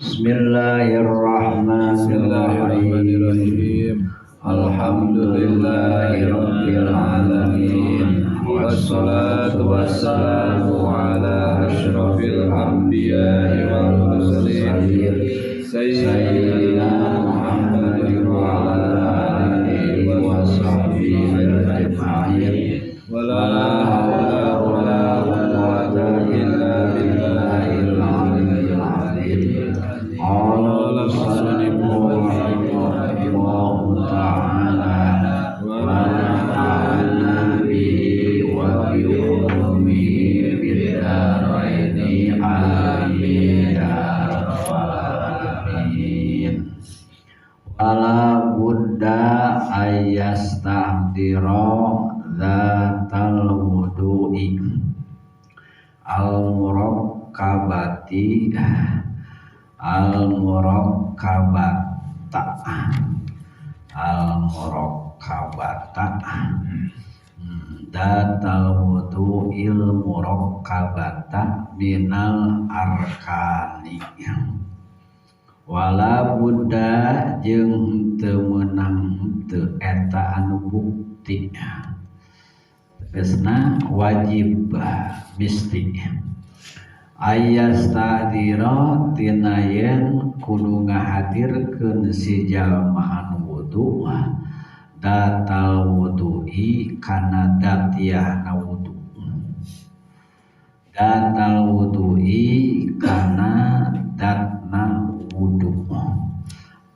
Bismillahirrahmanirrahim. Alhamdulillahi rabbil alamin. Wassalatu wassalamu ala asyrafil anbiya'i wal mursalin sayyidina Muhammadin wa ala alihi wa sahbihi ajma'in. Wala hawla wala quwwata illa billahil aliyyil azim. Qala al-musannifu rahimahullahu ta'ala wa nafa'ana bihi wa bi ulumihi fid dharaini amin ya rabbal alamin. Wala budda ayyastahdira dzatal wudu'i al-murakkabati al-murakkabata al-murakkabata datal wudu'il murakkabata minal arkani. Wala budda jeung teu meunang teu eta anu bukti tegasna wajib misti ayastahdira tina yen kudu ngahadirkeun si jalma anu wudu datal wudu'i kana datiyahna wudu datal wudu'i kana datna wudu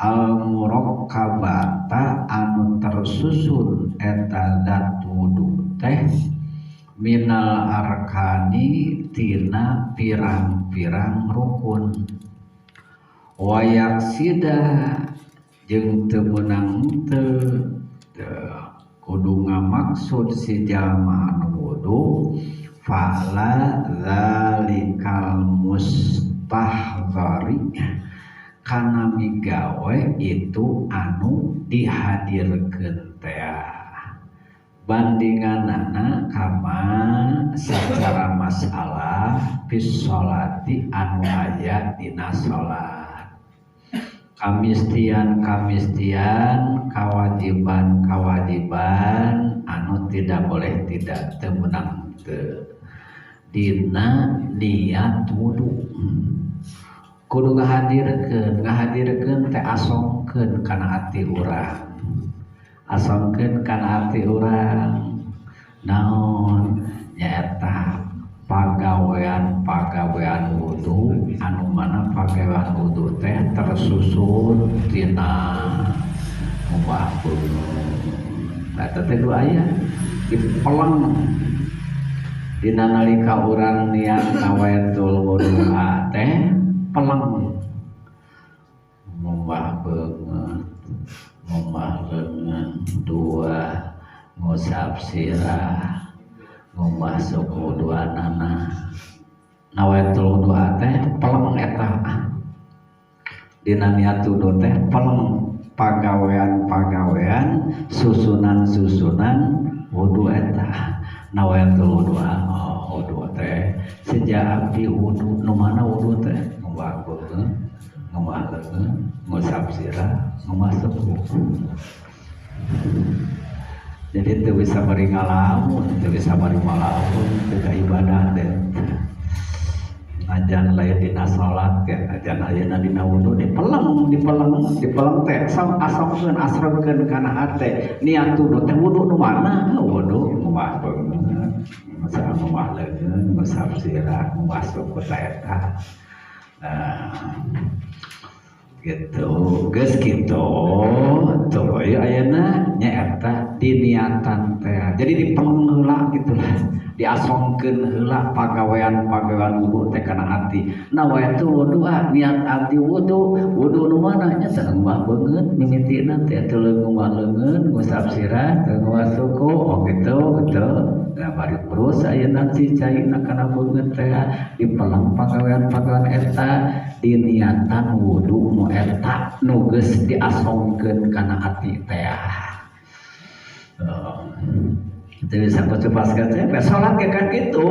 al murakkabata anu tersusun eta dat wudu teh minal arkani tina pirang-pirang rukun wayak sida jeung teu meunang teu kudu ngamaksud si jalma anu wudu fa'la zalikal mustahzari kana migawe itu anu dihadirkeun teh bandinganana kama secara masalah fis sholati anu aya dina salat kamistian-kamistian kewajiban-kewajiban anu tidak boleh tidak teu meunang teu dina niat wudu kudu ngahadirkeun ngahadirkeun teh asongkeun kana ati urang asongkeun kana ati urang naon nyaeta pagawean-pagawean wudu anu mana pagawean wudu teh tersusun tina ngumbah beungeut eta teh dua aya dipeleng dina nalika urang niat nawaitul wudu'a teh peleng ngumbah beungeut ngumbah leungeun dua ngusap sirah ngumbah suku dua nana nawaitul wudu'a teh peleng eta dina niat wudu teh peleng pagawean-pagawean susunan-susunan wudu eta nawaitul wudu'a oh wudu teh sejak abdi wudu nu mana wudu teh ngumbah beungeut ngumbah leungeun ngusap sirah ngumbah suku. Jadi teu bisa bari ngalamun teu bisa bari malamun teu ka ibadah teh najan lain dina salat ya najan ayeuna dina wudu dipeleng dipeleng dipeleng teh asongkeun asrengkeun kana hate niat wudu teh wudu nu mana wudu ngumbah beungeut ngumbah leungeun ngusap sirah ngumbah suku ta eta. Nah gitu geus kitu tuh ayeuna nyaeta diniatan teh jadi dipeleng heula gitu lah diasongkeun heula pagawean-pagawean wudu teh kana ati nawaitu wudu'a niat abdi wudu wudu nu mana nya teh ngumbah beungeut mimitina teh teu ngumbah leungeun ngusap sirah teu ngumbah suku oh gitu gitu nah bari terus ayeuna si caina kana beungeut teh dipeleng pagawean-pagawean eta diniatan wudu nu eta nu geus diasongkeun kana ati teh. Itu bisa kucepaskan saya salat ya kan gitu.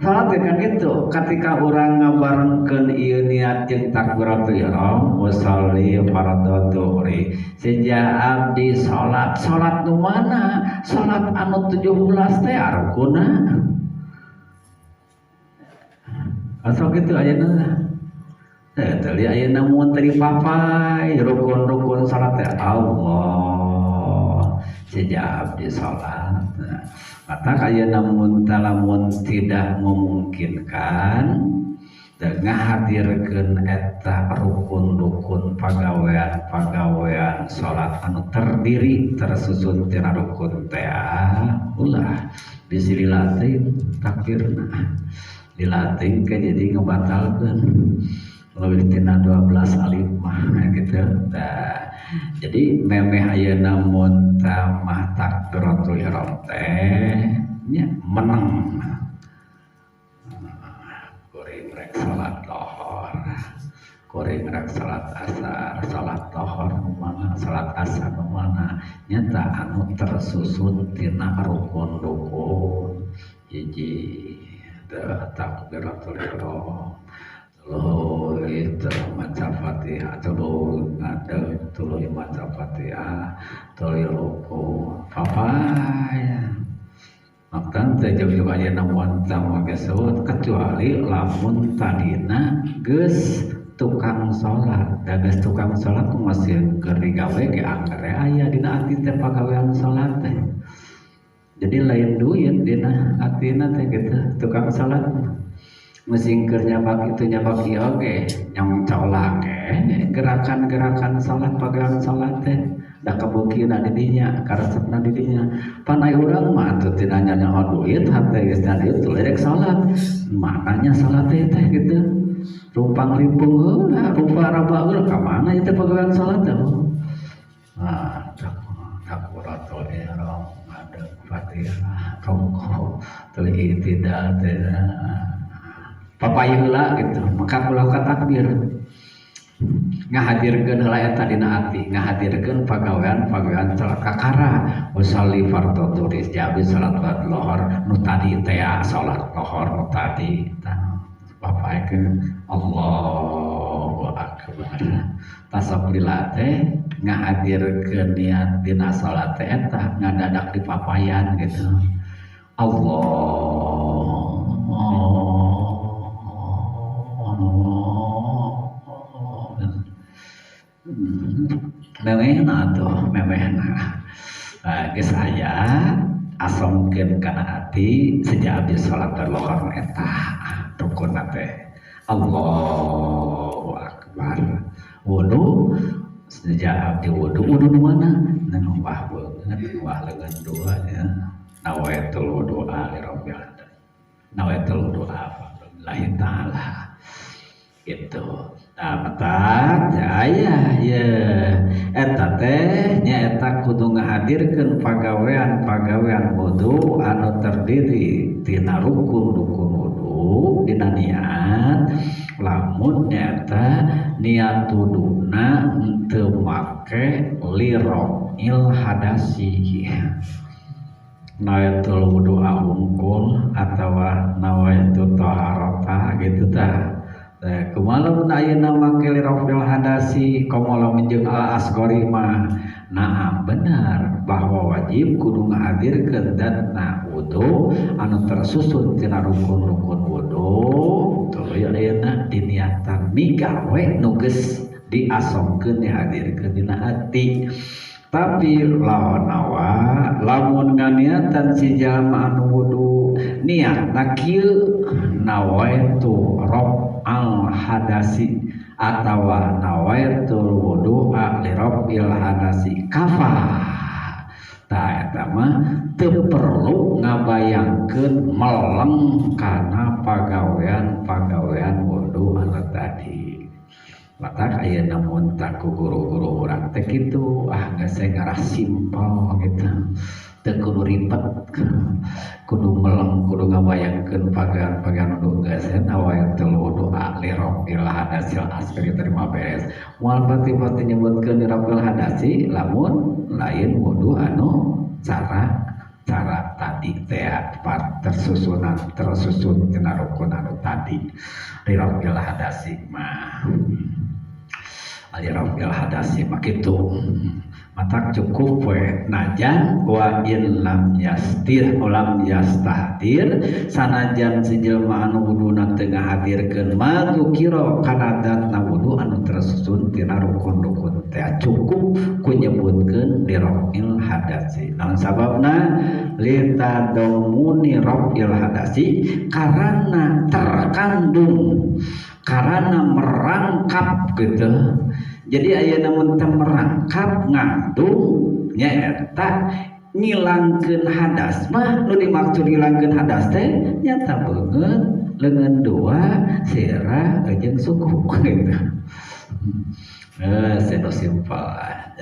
Salat kan gitu ketika orang ngabarengkeun ieu niat jeung takbiratul ihram usolli fardhu dhuhri seja abdi salat salat nu mana salat anu 17 teh arukuna asal kitu ayeuna teh teu ayeuna mun teu dipapai rukun-rukun salat teh Allah seja abdi salat. Maka ayeuna mun lamun tidak memungkinkan ngahadirkeun eta rukun-rukun pagawean-pagawean salat anu terdiri tersusun tina rukun teh ulah bisi dilatih takbirna dilatih ke jadi ngebatalkeun leuwih tina 12 alif mah gitu. Nah, jadi memeh ayeuna mun tamah takbiratul ihram teh nya menang kuring rek salat lohor kuring rek salat asar salat lohor nu mana salat asar nu mana nyata anu tersusun tina rukun-rukun hiji takbiratul ihram tuluy maca Fatihah tuluy ngadeg tuluy maca Fatihah tuluy ruku papaya makan teh jauh-jauh ayeuna mun tama geus kecuali lamun tadina geus tukang salat da geus tukang salat masih keur digawe ge angger aya dina ati teh pagawean salat teh jadi lain duit dina atina teh gitu tukang salat mesingker nyabak itu nyabak ieu oge nyong colak gerakan-gerakan salat pagawean salat teh da kabukina di dinya karesepna di dinya pan ai urang mah atuh tina nyaho duit hate geus duit tuluy rek salat mananya salat teh teh gitu rumpang limpung heula rupa raba heula ka mana ieu teh pagawean salat teh ah takbiratul ihram ngadeg Fatihah rukuk tuluy i'tidal teh papai heula gitu maka ulah ka takbir ngahadirkeun heula eta dina ati ngahadirkeun pagawean-pagawean kakara usolli fardhu dhuhri jabi salat lohor nu tadi teh salat lohor nu tadi papaikeun Allahu akbar tasawwurila teh ngahadirkeun niat dina salat teh eta ngadadak dipapayan gitu Allah memehna tuh memehna geus aya asongkeun kana ati sejak abdi salat lohor eta rukunna teh Allahu akbar wudu sejak abdi wudu wudu nu mana wah beungeut wah leungeun dua ya nawaitul wudu'a li rabbil alamin nawaitul wudu'a lillahi ta'ala gitu. Nah, matak aya ye eta teh nyaeta kudu ngahadirkeun pagawean-pagawean wudu anu terdiri tina rukun-rukun wudu dina niat lamun nyaeta niat wuduna teu make lirofil hadasi nawaitul wudu'a hungkul atawa nawaitu taharata gitu tah. Kumaha lamun ayeuna make lirofil hadasi komo lamun jeung al asgori mah naam benar bahwa wajib kudu ngahadirkeun datna wudu anu tersusun tina rukun-rukun wudu tuluy ayeuna diniatan migawe nu geus diasongkeun dihadirkeun dina hati tapi lawan nawa lamun nganiatan si jalma anu wudu niatna kieu nawaitu al hadasi atawa nawaitul wudu'a li rabbil hadasi kafa ta eta mah teu perlu ngabayangkeun meleng kana pagawean-pagawean wudu anu tadi. Matak ayeuna mun ku guru-guru urang teh kitu ah geus ngarah simpel gitu teu kudu ribet kudu meleng kudu ngabayangkeun pagawean-pagawean wudu geus nawaitul wudu'a li rabbil hadasil asghar terima beres moal pati-pati nyebutkeun li rabbil hadasi lamun lain wudu anu cara cara tadi teh tersusunan tersusun tina rukun anu tadi lirafil hadasi mah alirafil hadasi mah kitu matak cukup we najan wa in lam yastir lam yastahdir sanajan si jelema anu wuduna teu ngahadirkeun ma dzukira kana datna wudu anu tersusun tina rukun-rukun teh cukup ku nyebutkeun lirafil hadasi. Naon sababna litadamuni rafil hadasi karena terkandung karena merangkap gitu. Jadi ayeuna mun teu merangkap ngandung nyaeta ngilangkeun hadas mah nu dimaksud ngilangkeun hadas teh nyata beungeut leungeun dua sirah jeung suku gitu. Seno simpel.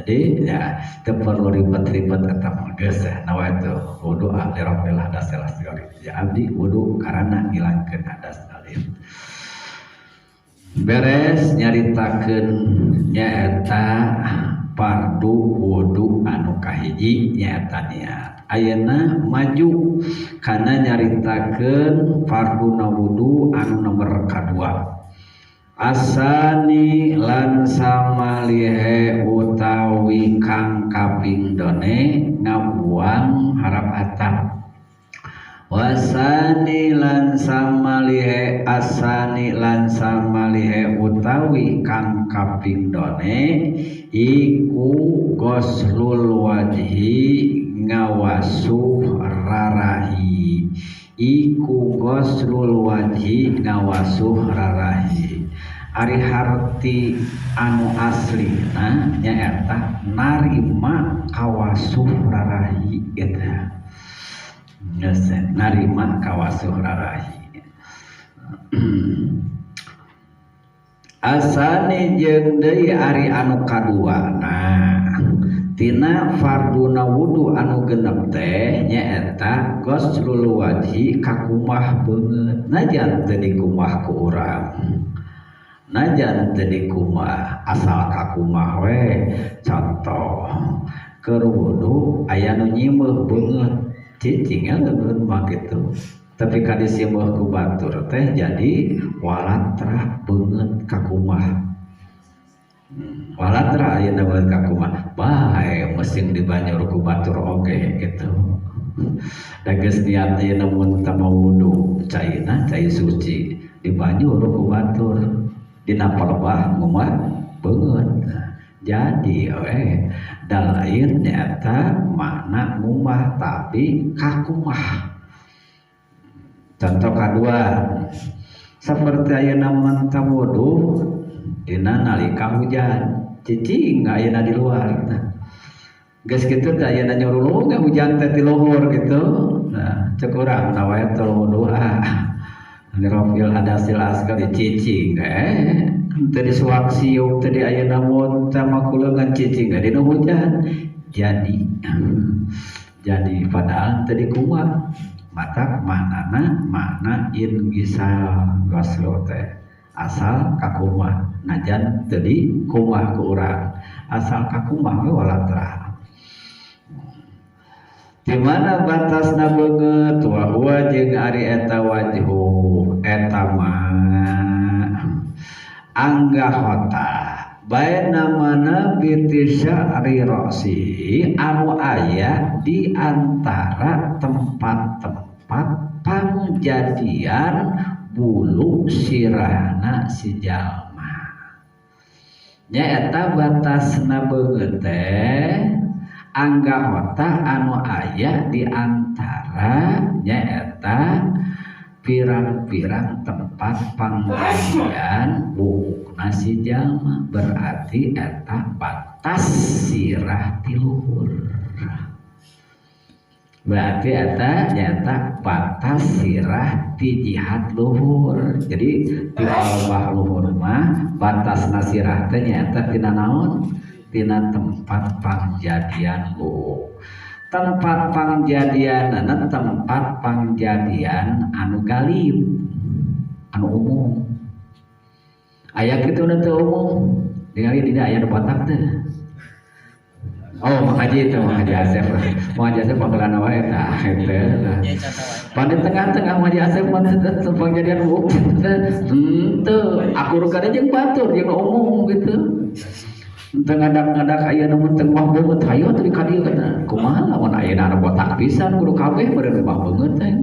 Jadi ya teu perlu ribet-ribet eta mah geus nawaitu wudu lirafil hadasil asghar. Ya abdi wudu karena ngilangkeun hadas alim. Beres nyaritakeun nyaeta fardu wudu anu kahiji nyaeta niat. Ayeuna maju kana nyaritakeun farduna wudu anu nomor kadua. Asani lan samalihe utawi kang kaping done ngabuang harap atap. Wasani lan samalihe asani lan samalihe utawi kang kaping done iku ghoslul wajhi ngawasuh rarahi. Iku ghoslul wajhi ngawasuh rarahi. Ari harti anu aslina nyaeta narima kawasuh rarahi eta. Narima kawasuh rarahi. Asani jeung deui ari anu kadua. Nah, tina farduna wudu anu genep teh nyaeta ghoslul wajhi kakumah beungeut. Najan teu dikumah ku urang. Najan teu dikumah asal kakumah we. Contoh keur wudu aya nu nyimeuh beungeut. Cicing leungeun mah kitu. Tapi ka disimbeuh ku batur teh jadi walatra beungeut kakumah. Walatra ayeuna beungeut kakumah. Bae mesin dibanyur ku batur oge kitu. Da geus niat ayeuna mun teu wudu caina cai suci dibanyur ku batur dina palebah ngumah beungeut. Jadi we da lain nyata makna ngumah tapi kakumah. Contoh kedua seperti ayeuna mun teu wudu dina nalika hujan cicing ayeuna di luar. Geus kitu teh ayeuna nyurulung hujan teh ti luhur gitu. Nah cek urang nawaitu wudu ah lirafil hadasil asghar cicing teu disuak siuk teu di ayeuna mun teh makuleungan cicing dina hujan. Jadi padahal teu dikumah. Matak maknana makna ingisal ghusl teh asal kakumah najan teu dikumah ku urang asal kakumah we walatra. Di mana batasna beungeut wa huwa jeung ari eta wajhu eta mah anggahota baina mana bitisya ra'si anu aya di antara tempat-tempat pangjadian bulu sirahna si jalma. Nyaeta batasna beungeut teh anggahota anu aya di antara nyaeta pirang-pirang tempat pangjadian buukna si jalma berarti eta batas sirah ti luhur. Berarti eta nyata batas sirah ti jihad luhur. Jadi ti bawah luhur mah batas sirah teh nyata tina naon? Tina tempat pangjadian luhur. Tempat pangjadian tempat pangjadian anu galib anu umum. Aya kitu nu teu umum ningali dina aya nu batak teh. Oh, Mang Haji itu, Mang Haji Asep. Mang Haji Asep panggilan wae tah kitu. Pan di tengah-tengah Mang Haji Asep mah teu pangjadian buuk. Henteu, akur kana jeung batur jeung umum gitu. Teu ngadak-ngadak aya nu teu mah beungeut hayo teu ka dieu kana. Kumaha lamun ayeuna anu botak pisan kudu kabeh meureun mah beungeut teh.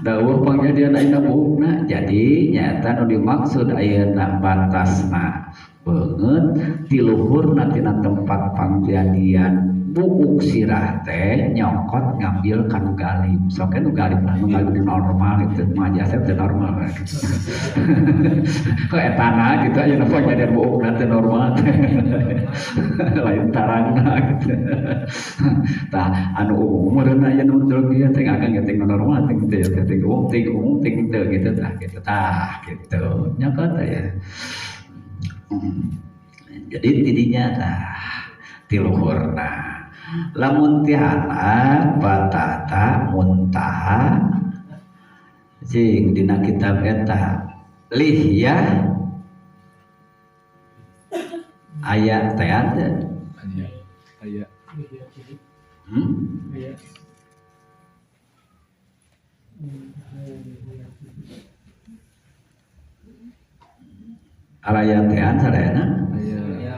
Dawuh pangjadian ayeuna buukna. Jadi nyata nu dimaksud ayeuna batasna beungeut ti luhurna tina tempat pangjadian buuk sirah teh nyokot ngambil kanu galib. Sok nu galib lah, nu galib di normal gitu, mah jasa teh normal gitu. Kok etana gitu aja nu pangjadian buukna teh normal teh. Lain tarangna gitu. Tah anu umum meureun aya nu drog ieu teh akang teh normal teh teh teh umum teh umum teh teu gitu tah gitu tah gitu. Nyokot ya. Jadi tidinya tah ti luhurna lamun tiana batata muntaha cing dina kitab eta lihyah aya teh teu aya aya araya teh sadayana aya.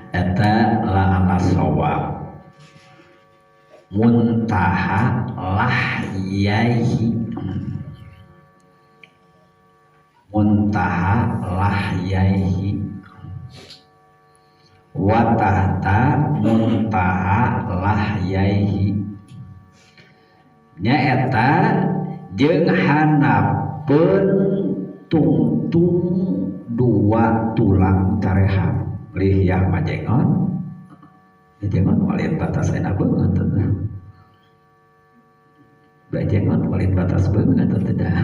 Eta la ala sawab muntaha lahyaihi muntaha lahyaihi wa tahta muntaha lahyaihi nyaeta jeung hanapeun tungtung dua tulang careham lihyah majengon jengon walin batas enak banget bajengon walin batas banget atau tidak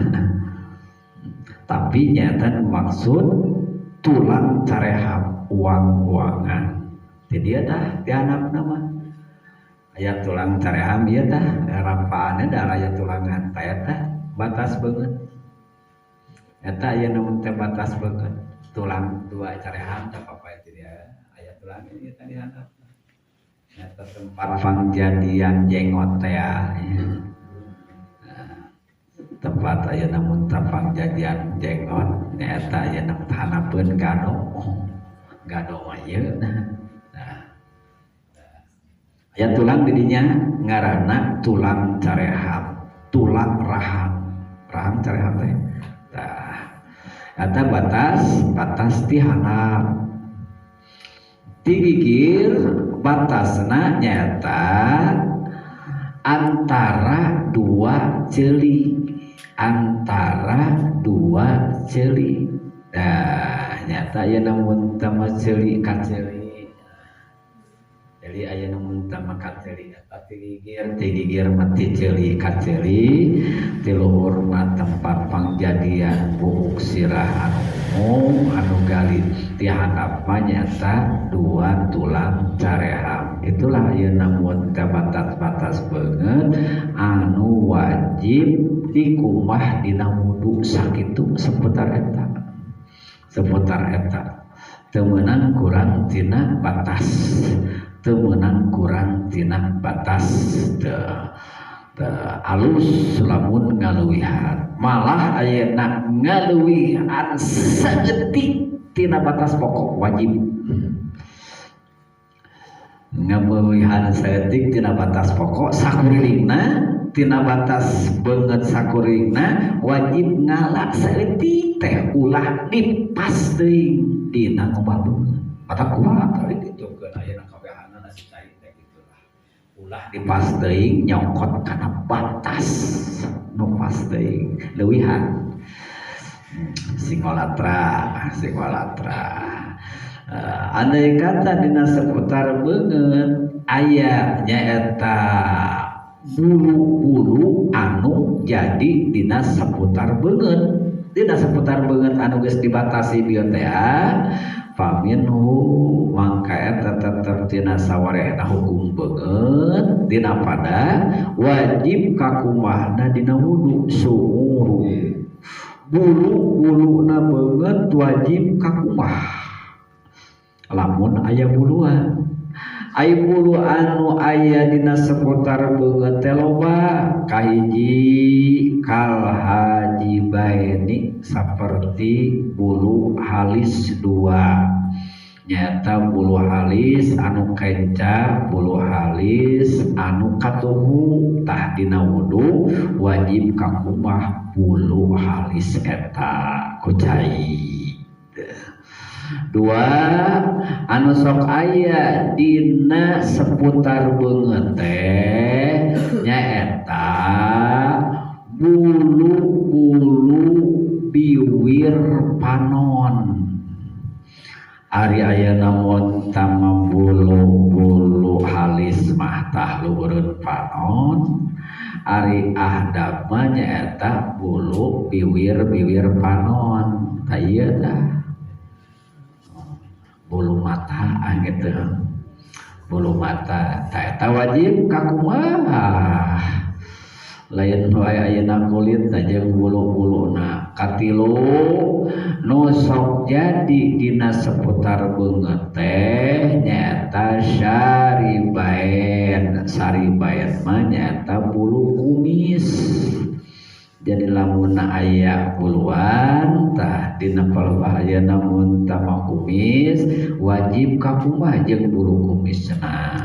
tapi nyata maksud tulang careham uang-uangan jadi dia dah dianap nama ayat tulang careham ieu tah rampaanna da aya tulangan tah eta batas banget eta aya nu teh batas banget tulang dua careham tah apa itu dia aya tulang ieu tadi handap eta tempat pangjadian jengot teh tempat aya namun pangjadian jengot eta aya namun hanapeun gado gado mah ieu. Nah aya tulang didinya ngaranna tulang careham tulang rahang rahang careham teh tah eta batas batas ti handap ti gigir batasna nyata antara dua ceuli antara dua ceuli nah nyata aya namun tama ceuli ka ceuli jadi aya namun tama ka ceuli eta ti gigir mah ti ceuli ka ceuli ti luhur mah tempat pangjadian buuk sirah anu umum anu galih ti handap mah nyata dua tulang careham itulah ieu namun teh batas-batas beungeut anu wajib dikumbah dina wudu sakitu seputar eta teu meunang kurang tina batas teu meunang kurang tina batas teu alus lamun ngaluwihan malah ayeuna ngaluwihan saeutik tina batas pokok wajib ngaluwihan saeutik tina batas pokok sakurilingna tina batas beungeut sakurilingna wajib ngalak saeutik teh ulah dipas teuing dina ngubah beungeut mata kumaha tadi ditukeun ayeuna kabehanana si cai teh gitulah ulah dipas teuing nyokot kana batas nu pas teuing leuwihan singolatra andai kata dina seputar beungeut aya nyaeta bulu-bulu anu jadi dina seputar beungeut anu geus dibatasi bieu teh faminhu mangka eta tetep tina sawarehna hukum beungeut dina pada wajib kakumahna dina wudu suuru Bulu-buluna beungeut wajib kakumah lamun aya buluan. Ai bulu anu aya dina seputar beungeut teh loba kahiji kal hajibaini saperti bulu halis dua nyata bulu halis anu kenca bulu halis anu katuhu tah dina wudu wajib kakumah bulu halis eta ku cai. Dua anu sok aya dina seputar beungeut teh nyaeta bulu-bulu biwir panon. Ari ayeuna mun tama bulu-bulu halis mah tah luhureun panon, ari ahdab mah nyaeta bulu biwir-biwir panon. Tah ieu tah bulu mata gitu, bulu mata tah eta wajib kakumaha lain wae ayeuna kulit jeung bulu-buluna. Katilu nu sok jadi dina seputar beungeut teh nyaeta syaribaen. Saribaen mah nyaeta bulu kumis. Jadi lamun aya buluan tah dina palebah ayeuna mun tama kumis wajib kakumah jeung bulu kumisna.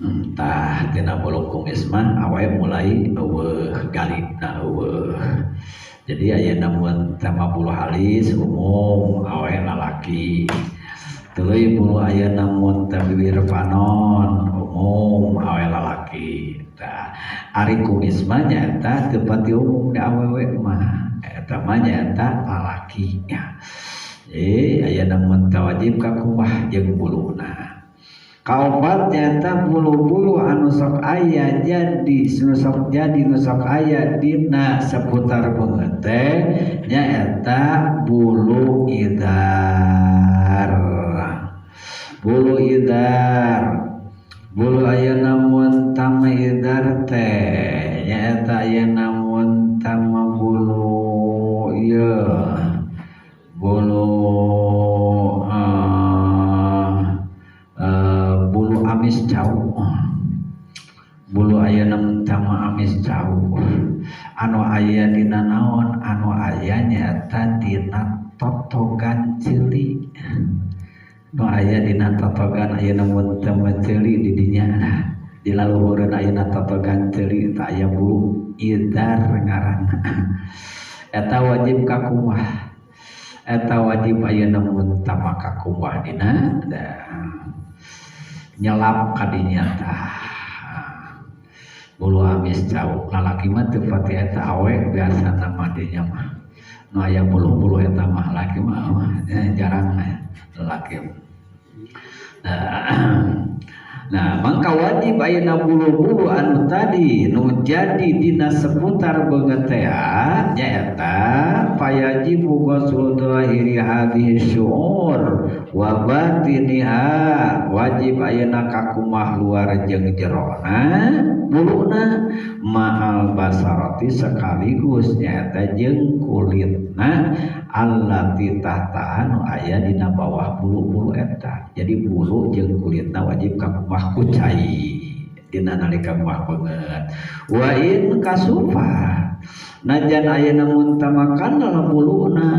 Entah tina bulu kumis mah awe mulai eueuh galibna eueuh. Jadi ayeuna mun tama bulu halis umum awe lalaki. Tuluy bulu ayeuna mun teh bibir panon umum awe lalaki. Tah ari kumis mah nyaeta teu pati umum di awewe mah eta mah nyaeta lalaki. Ayeuna mun teh wajib kakumah jeung buluna. Kaopat nyata bulu-bulu anu sok aya jadi nu sok jadi nu sok aya dina seputar beungeut teh nyaeta bulu idar. Bulu idar, bulu ayeuna mun tama idar teh nyaeta ayeuna mun tama bulu ieu bulu bulu amis cau, bulu ayeuna mun tama amis cau anu aya dina naon anu aya nyaeta dina totogan ceuli nu aya dina totogan ayeuna mun tama ceuli di dinya nah di laluhureun ayeuna totogan ceuli tah aya bulu idar ngaranna eta wajib kakumah eta wajib ayeuna mun tama kakumah dina nyelap kadinya tah bulu amis cau lalaki mah teu pati eta awe biasana mah dinya mah nu aya bulu-bulu eta mah laki mah jarang lalaki. Nah mangka wajib ayeuna bulu-bulu anu tadi nu jadi dina seputar beungeut teh nyaeta fayajibu ghuslu dhahiri hadhihi syu'ur wa batiniha wajib ayeuna kakumah luar jeung jerona buluna ma'al basarati sekaligus nyaeta jeung kulitna allati tahtaha nu aya dina bawah bulu-bulu eta. Jadi bulu jeung kulitna wajib kakumah ku cai dina nalika muah beungeut. Wa in kasufa najan ayeuna mun tamakan buluna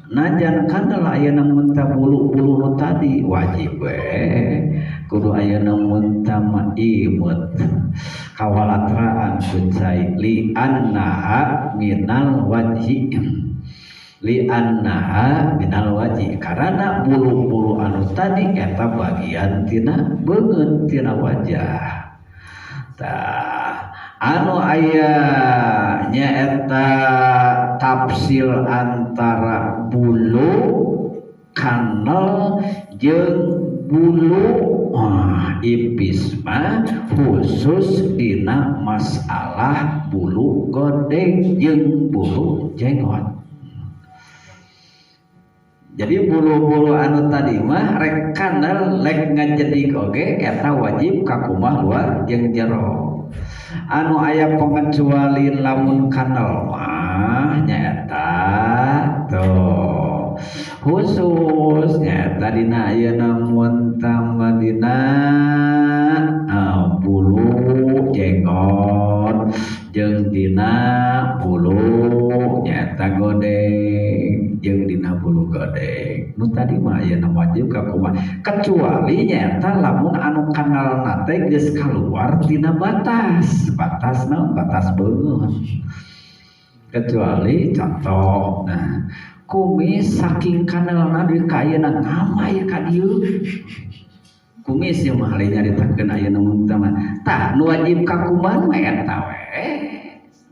najan kandel ayeuna mun ta bulu-bulu nu tadi wajib we kudu ayeuna mun tama imut kawalatraan ku cai li annaha minal wajhi li annaha minal wajhi karena bulu-bulu anu tadi eta bagian tina beungeut tina wajah. Tah anu aya nyaeta tafsil antara bulu kanel jeung bulu ipis mah khusus dina masalah bulu godeng jeung bulu jenggot. Jadi bulu-bulu anu tadi mah rek kanel rek ngajedik oge eta wajib kakumah luar jeung jero. Anu aya pengecualian lamun kanal mah nyaeta tuh khusus nyaeta dina ayeuna mun tambah dina bulu jenggot jeung dina bulu nyaeta godeg jeung dina bulu godeg nu tadi mah ayeuna wajib ka kumaha kecuali nyaeta lamun anu kanalna teh geus kaluar tina batas batas naon batas beungeut kecuali contoh nah kumis saking kanalna deui ka ayeuna ngamai ka dieu kumis ieu mah lain nyaritakeun ayeuna mun teh mah tah nu wajib ka kumaha mah eta we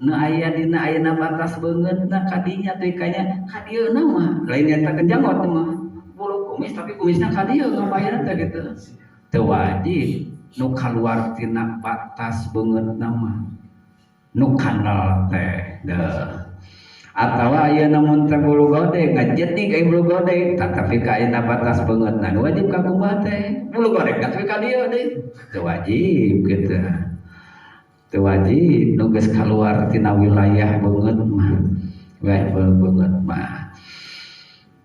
nu aya dina ayeuna batas beungeutna ka dinya teh kanya ka dieuna mah lain nyaritakeun janggot mah bulu kumis tapi kumisna ka dieu ngabayarna teh kitu teu wajib nu kaluar tina batas beungeutna mah nu kanal teh deuh atawa ayeuna mun teh bulu godeg ngajedik aya bulu godeg tetapi ka ayeuna batas beungeutna nu wajib ka kumaha teh bulu godeg tapi ka dieu deui teu wajib kitu teu wajib nu geus kaluar tina wilayah beungeut mah wilayah beungeut mah.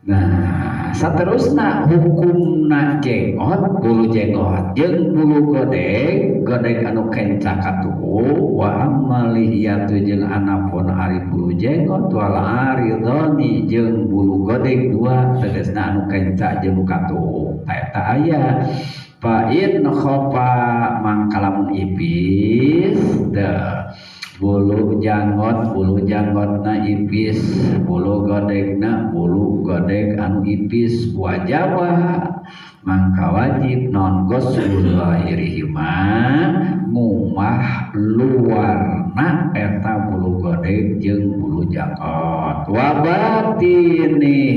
Nah saterusna hukumna jenggot bulu jenggot jeung bulu godeg godeg anu kenca katuhu wa amalihiyatu jeung anapun ari bulu jenggot wal aridoni jeung bulu godeg dua tegasna anu kenca jeung katuhu eta aya fa in khofa mangkalamun ipis teu bulu janggot bulu janggotna ipis bulu godegna bulu godeg anu ipis wajaba mangka wajib non ghusl zahirihima ngumah luarna eta bulu godeg jeung bulu janggot wa batinihima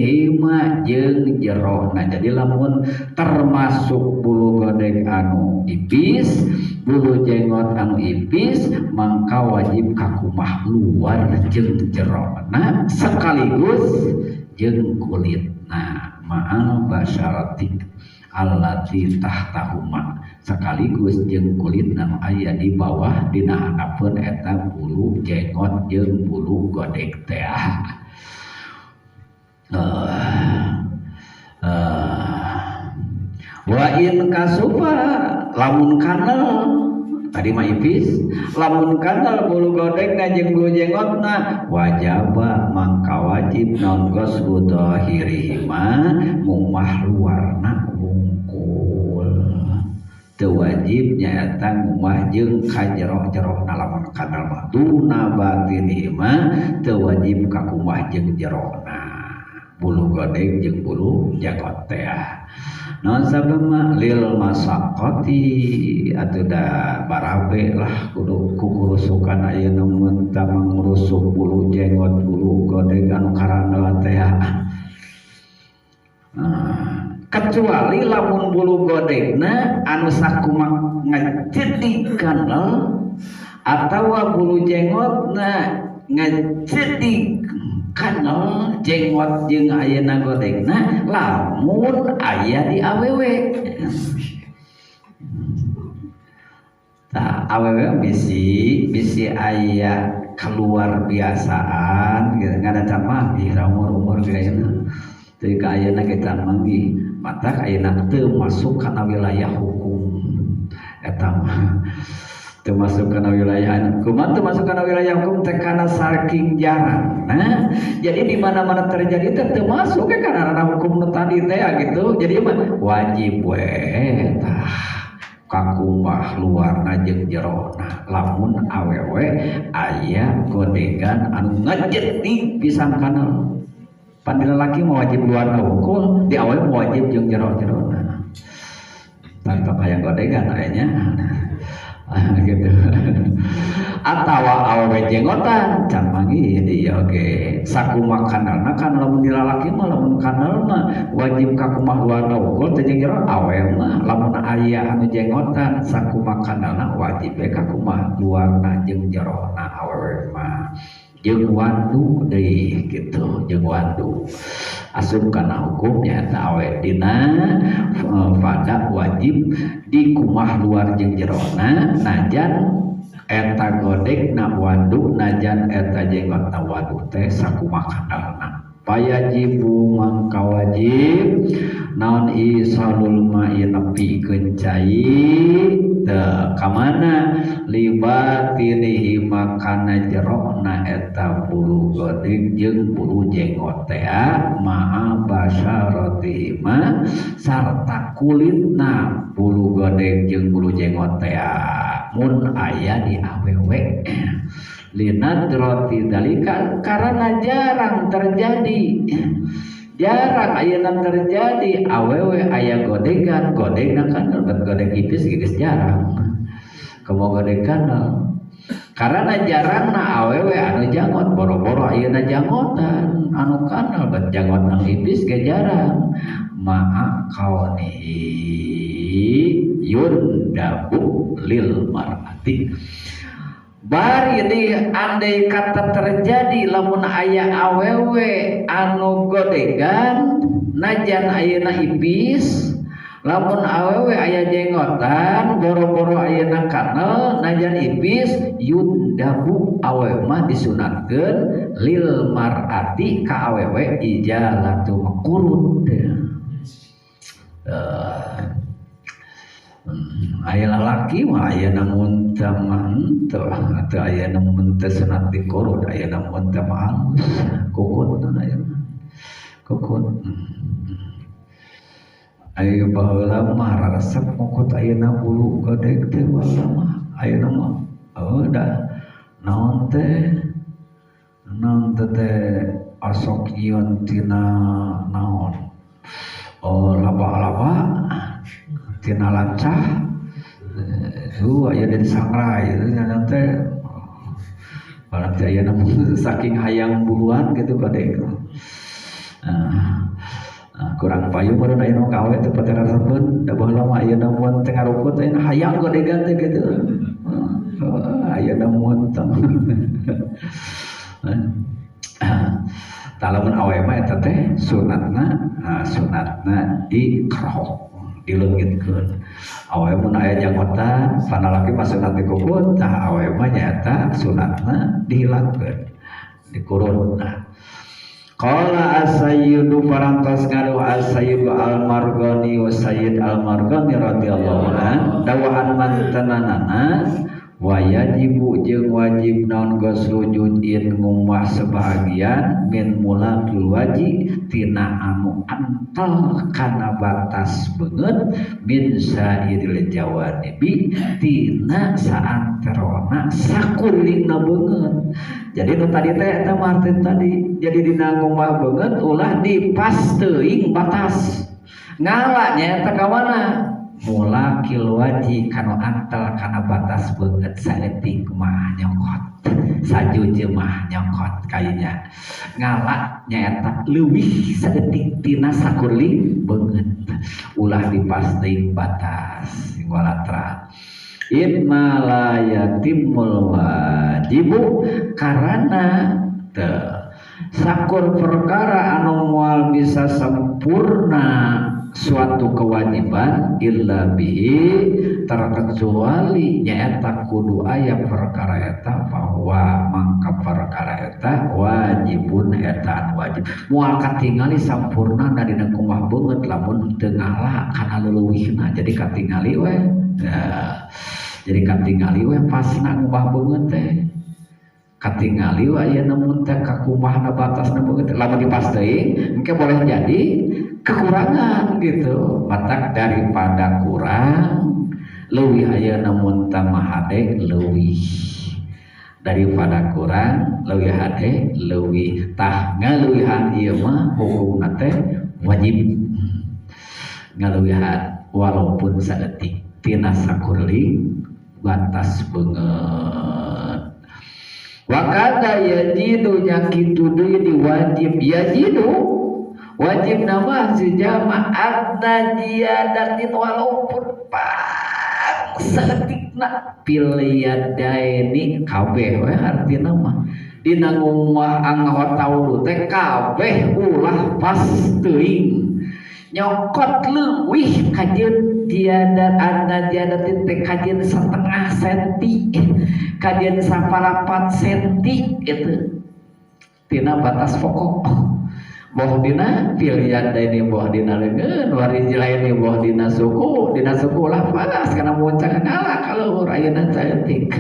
jeung jerona. Jadi lamun termasuk bulu godeg anu ipis bulu jenggot anu ipis mangka wajib kakumah luar jeung jerona sekaligus jeung kulitna ma'al basyarati allati tahtahuma sekaligus jeung kulitna nu aya di bawah dina handapeun eta bulu jenggot jeung bulu godeg teh. Wa in kasufa lamun kanal tadi mah ipis lamun kanal bulu godegna jeung bulu jenggotna wajaba mangka wajib non ghuslu dhahirihima ngumah luarna wungkul teu wajib nyaeta ngumah jeung kajero-jerona lamun kanal mah duna batinihima teu wajib kakumah jeung jerona bulu godeg jeung bulu jenggot teh. Non sabama lil masaqati atuh da barabe lah kudu kukurusukan ayeuna mun tah mangurusuk bulu jenggot bulu godeg anu karandel teh. Kecuali lamun bulu godegna anu sakumaha ngajedik kanal atawa bulu jenggotna ngajedik kanal jenggot jeung ayeuna godegna lamun aya di awewe. Tah awewe bisi aya keluar biasaan gitu ngada can manggih umur-umur geureuna teu ka ayeuna ge can manggih matak ayeuna teu masuk kana wilayah hukum eta mah teu masuk kana wilayah kumaha teu masuk kana wilayah hukum teh kana saking jarang. Nah, jadi di mana-mana terjadi teh teu masuk ke kana ranah hukum nu tadi teh gitu. Jadi mah wajib we tah kakumah luarna jeung jerona lamun awewe aya godegan anu ngajetik pisan kana. Pan di lalaki mah wajib luarna hungkul, di awewe mah wajib jeung jero-jerona. Tangtong hayang godegan aya nya. Gitu. Atawa awewe jenggotan can manggih deui oge. Sakumaha kanalna kan lamun di lalaki mah lamun kanal mah wajib kakumah luarna hungkul teh jeung jero awewe mah lamun aya anu jenggotan sakumaha kanalna wajib we kakumah luarna jeung jerona awewe mah. Jeung wandu deui gitu, jeung wandu. Asup kana hukum nyaeta awe dina pada wajib dikumah luar jeung jerona najan Eta godegna wadu najan eta jenggotna wadu teh sakumaha kadarna. Payajibu mangka wajib naon isalul ma'i nepikeun cai teu ka mana libatinihi makana jerona eta bulu godeg jeung bulu jenggot teh ma'a basyaratihima sarta kulitna bulu godeg jeung bulu jenggot teh mun aya di awewe linadrati dalika karena jarang terjadi, jarang ayeuna terjadi awewe aya godegan, godegna kan bet godeg ipis geus jarang komo godegan karena jarangna awewe anu janggot boro-boro ayeuna janggotan anu kanal bet janggot anu ipis ge jarang ma'a kaunihi yundabu lil mar'ati. Bari di andai kata terjadi lamun aya awewe anu godegan najan ayeuna ipis, lamun awewe aya jenggotan boro-boro ayeuna kanel najan ipis, yundabu awewe mah disunatkeun lil mar'ati ka awewe ijalatu makurun. Aya lalaki mah aya namun teu mah henteu atau aya namun teu sunat dikurut, aya namun teu mah alus kukut aya kukut. Aya baheula mah raresep kukut ayeuna bulu godeg teh baheula mah ayeuna mah oh da naon teh teh asok nyieun tina naon oh laba-laba tina lancah itu aya di sangrai itu nanti berarti aya namun saking hayang buluan gitu kadek kurang payu meureun aya nu kawe teh patera resepeun da baheula mah aya namun teh ngarukut aya hayang godegan teh gitu aya namun teh tah lamun awe mah eta teh sunatna sunatna dikerok dileungitkeun. Awewe mun aya janggotan, panalaki mah sunat dikukut, tah awewe mah nyaeta sunatna dihilangkeun, dikurun. Nah, qala as-sayyidu parantos ngaduh as-sayyidu al-Marghani wa Sayyid al-Marghani radhiyallahu an dawahan mantenanana wa yajibu jeung wajib naon ghuslu juz'in ngumbah sebahagian min mulakil waji tina anu antel kana batas beungeut min sairil jawanibi tina saanterona sakulingna beungeut. Jadi nu tadi teh eta Martin tadi jadi dina ngumbah beungeut ulah dipas teuing batas ngala nya eta ka mana mulakil waji kanu antel kana batas beungeut saeutik mah nyokot sajuju mah nyokot kayanya ngala nyaeta leuwih saeutik tina sakurling beungeut ulah dipasteing batas walatra inna la yatimul wajibu karena teu sakur perkara anu moal bisa sempurna suatu kewajiban illa bihi terkecuali nyaeta kudu aya perkara eta bahwa mangka perkara eta wajibun eta wajib moal katingali sampurna dina kumbah beungeut lamun teu ngala kana leuwihna jadi katingali we jadi katingali we pasna ngumbah beungeut teh katingali we aya namun teh kakumbahna batasna beungeut lamun dipas teuing engke boleh jadi kekurangan gitu matak daripada kurang leuwih aya namun tamah hade leuwih daripada kurang leuwih hade leuwih tah ngaleuwihan ieu mah hukumna teh wajib ngaleuwihan walaupun saeutik tina sakurling batas beungeut wa kada yajidu nya kitu deui diwajib yajidu wajib nama si jama adna jiyadatin walaupun pang saeutikna piliyadaini kabeh we artina mah dina ngumbah anggota wudu teh kabeh ulah pas teuing Nyokot leuwih kajeun tiada anda tiada teh kajeun setengah senti, kajeun saparapat senti itu tina batas pokok. Boh dina pilihan ini boh dina leungeun warijlaini boh dina suku lah panas kana muncang ngalah kalau ayeuna saeutik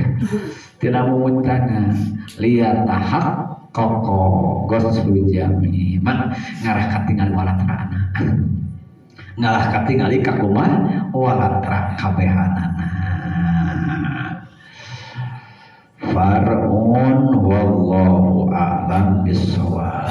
tina mumuncangan liat tahak koko goslu jami mak ngarah katingali walatrana ngalah katingali kakumaha walatra kabehanana far'un wallahu a'lam bissawab.